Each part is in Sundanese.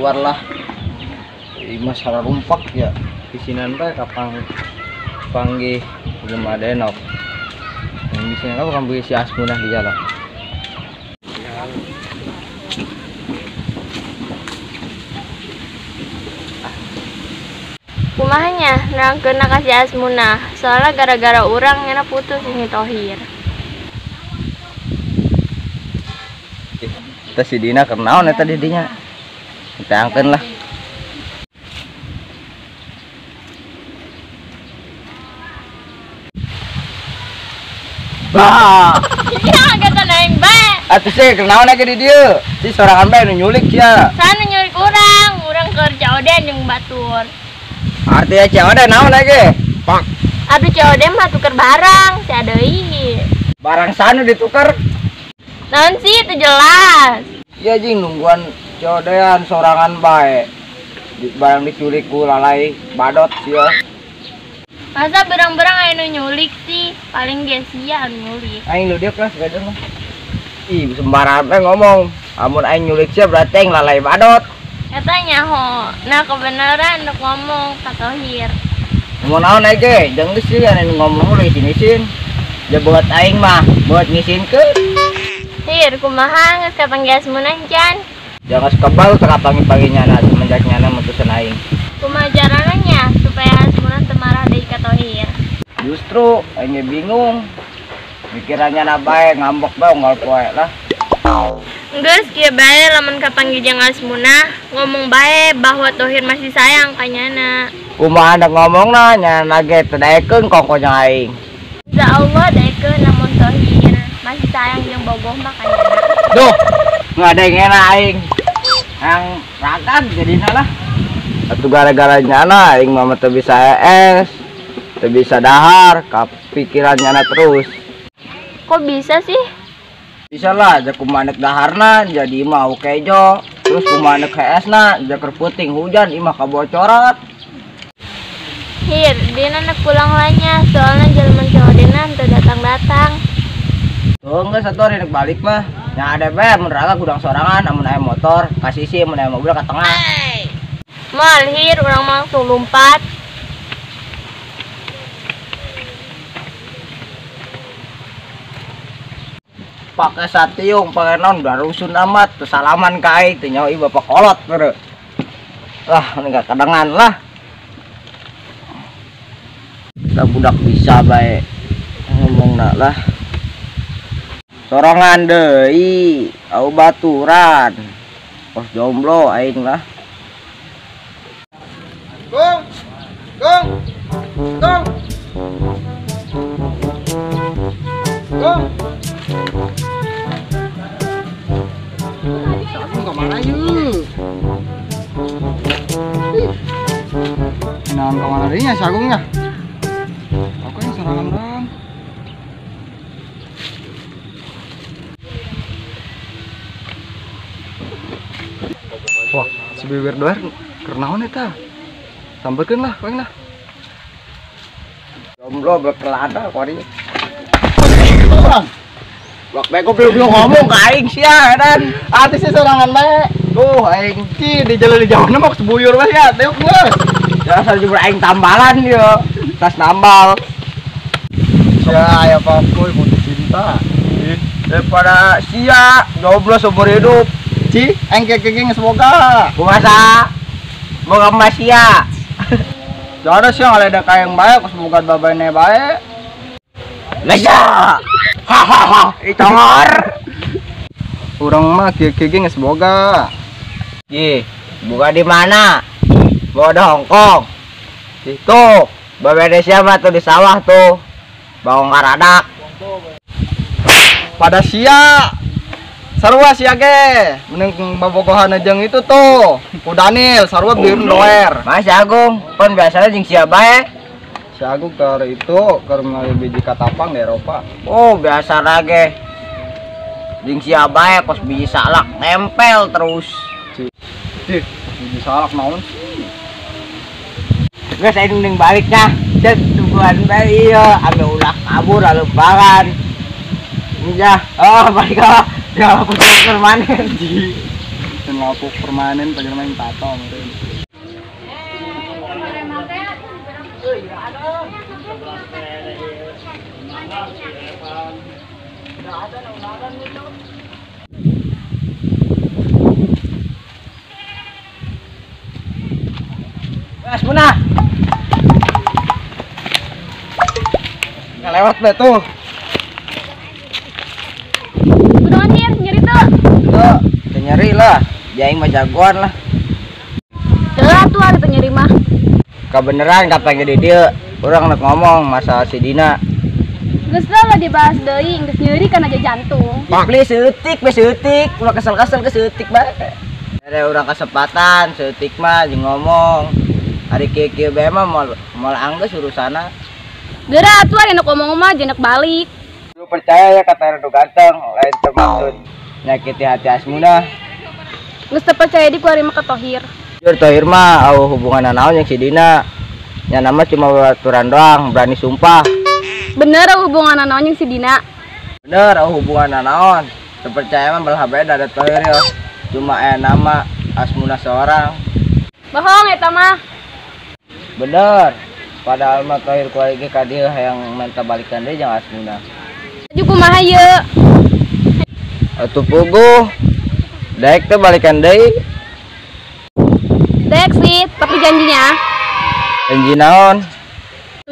keluar lah. Masalah rumpak ya. Isinan bae kapang panggih belum ada enok. Yang di sini apa kamu si Asmunah di jalan. Kumahanya nerangkeun ka si Asmunah, soalnya gara-gara urang nyana putus ini Tohir. Kita si Dina kenaon eta di dinya. Kita angkeun lah. Bah. Ya kata naing bae. Atuh sih kenaon ge di dieu? Si sorangan bae nu nyulik sia. Sana nyulik urang, urang keur COD jeung batur. Artinya COD naon lagi? Pak. Aduh COD mah tuker barang, si deui. Barang sana ditukar. Naon sih itu jelas. Iya jing nungguan COD-an sorangan bae. Barang diculik ku lalai badot sia. Masa berang-berang aya nu nyulik sih? Paling ge sia anu nyulik. Aing lu dieu kelas gadeun mah. Ih, sembarangan bae ngomong. Amun aing nyulik sia berarti aing lalai badot. Eta nyaho, nah kebenaran untuk ngomong ka Tohir. Ngomong naon aja, jangan geus sih anu ngomong lu isin-isin. Ja buat aing mah, buat ngisinkeun. Hir, kumaha geus kapanggih Asmunah can? Jangan kebal teu kapanggih-panggih nyana semenjak nyana mutusan aing. Kumaha carana nya supaya Asmunah teu marah deui ka Tohir? Justru aing bingung. Mikirannya na bae ngambek bae unggal poe lah. Geus kieu bae lamun kapanggih jeung Asmunah ngomong bae bahwa Tohir masih sayang ka nyana. Kumaha hendak ngomongna nyana ge teu daekeun kongko jeung aing. Insyaallah daekeun lamun Tohir masih sayang jeung bogoh mah ka nyana. Duh, ngadengena aing. Yang ragam jadina lah. Atuh gara-gara nyana aing mah teu bisa hees, teu bisa dahar, kapikiran nyana terus. Kok bisa sih? Bisa lah, ja kumaha nek daharna jadi mau kejo, terus kumaha nek heesna ja keur puting hujan imah kabocorat. Hir, dina nek pulang lanya, soalnya jelema COD-na teu datang-datang. Tuh geus atuh ari nek balik mah. Nya ada bae mun raga gudang sorangan, amun aya motor ka sisi, mun aya mobil ka tengah. Moal hir, urang mah langsung lumpat. Pakai satiung, pakai non, udah rusun amat, tuh salaman ka aing, teu nyaho ieu bapak kolot beureut. Lah, ini gak kedengan lah. Kita budak bisa bae ngomongna lah. Sorongan deui, au baturan. Kos jomblo aing lah. Gong. Gong. Gong. Gong. Aku kemana yuk? Nah, kemana dirinya si Agungnya? Aku yang serangan orang. Wah, si bibir doer kernaon eta? Sampeurkeun lah, paling lah. Jomblo berkelana kuari. Orang. Wak beko belum ngomong ka aing sia edan. Atuh sih sorangan bae. Tuh aing ci di jalan di jauhna mah sebuyur bae ya, teuk geus. Ya asal jebur aing tambalan yo. Tas nambal. Sia aya pakoy putus cinta. Daripada sia jomblo seumur hidup. Ci, aing keke geus boga. Kumaha? Boga emas sia. Jare sia ngaleda ka aing bae kos boga babene bae. Lesa. Hahaha, itongor. Urang mah kieu-kieu ge geus boga. Ih, boga di mana? Boga di Hongkong. Tuh, babene siapa tuh di sawah tuh. Bawang karadak. Pada sia. Sarua sia ge, mending babogohan jeung itu tuh. Ku Daniel, sarua bieu doer. Mas Agung, pon biasanya jeung sia bae. Si Agung keur itu keur meuli biji katapang di Eropa. Oh, biasa lagi. Jeung sia bae kos biji salak nempel terus. Cih, biji salak naon sih? Geus aing mending balik nya. Cet tungguan bae ieu, ame ulah kabur lalu bangan. Ya, oh balik ah. Ya aku tuker maneh. meureun lapuk permanen pajar main tato meureun. Asmunah. Nggak lewat deh tuh. Udah anjir, nyeri tuh. Tuh, nyeri lah. Jaing mah jagoan lah. Tuh tuh ada nyeri mah. Kebeneran kapan gede dia. Orang nak ngomong masalah si Dina. Geus lah dibahas deui, geus nyeri kan aja jantung. Please seutik, we seutik, ulah kesel-kesel ke seutik bae. Ada orang kesempatan seutik mah jeung ngomong. Ari kieu-kieu bae mah moal anggeus urusana. Geura atuh ari nu ngomong mah jeung balik. Lu percaya ya kata Redu ganteng, lain termaksud nyakiti hati Asmunah. Geus teu percaya di ku ari mah ka Tohir. Jur Tohir mah au hubungan naon jeung si Dina. Nya nama cuma aturan doang, berani sumpah. Bener hubungan naon jeung si Dina? Bener hubungan naon. Teu percaya mah belah bae da Tohir ya. Cuma aya nama Asmunah seorang. Bohong eta mah. Bener. Padahal mah Tohir ku aing ka dieu hayang minta balikan deui jeung Asmunah. Aju kumaha ieu? Atuh puguh. Daek teh balikan deui. Daek sih, tapi janjinya. Janji naon?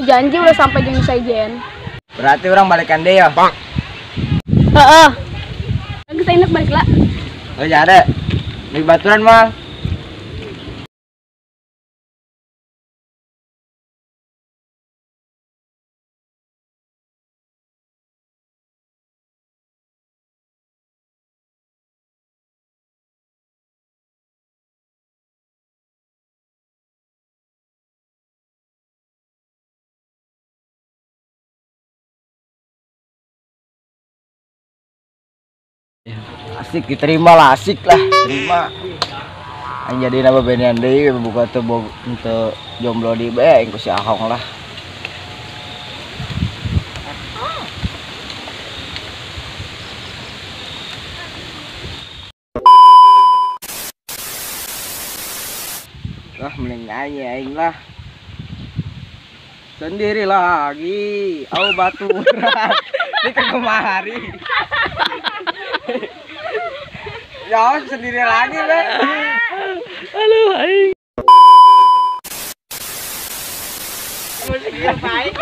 Janji udah sampai jeung sejen. Berarti orang balikan deui ya? Heeh. Geus enak balik lah. Oh ya ada. Di baturan mah. Asik diterima lah, asik lah, terima. Aing jadi nama benian deui buka teu untuk jomblo di bae aing ku si Ahong lah. Lah mending nyanyi aing lah. Sendiri lagi, au baturan. Ini ke kemari. Ya sendiri lagi, be. Halo, aing. Musik baik.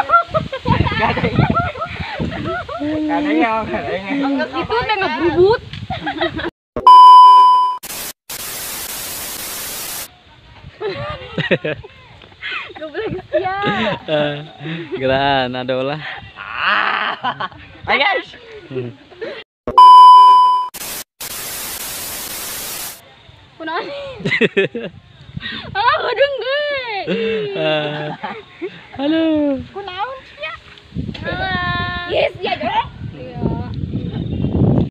Kadang ya, kadang. Itu udah ngeberubut. Goblok sia. Geran ada olah. Hai guys. Kunaon? Ah, godong ge. Halo. Kunaon sia? Yes, ya jorok.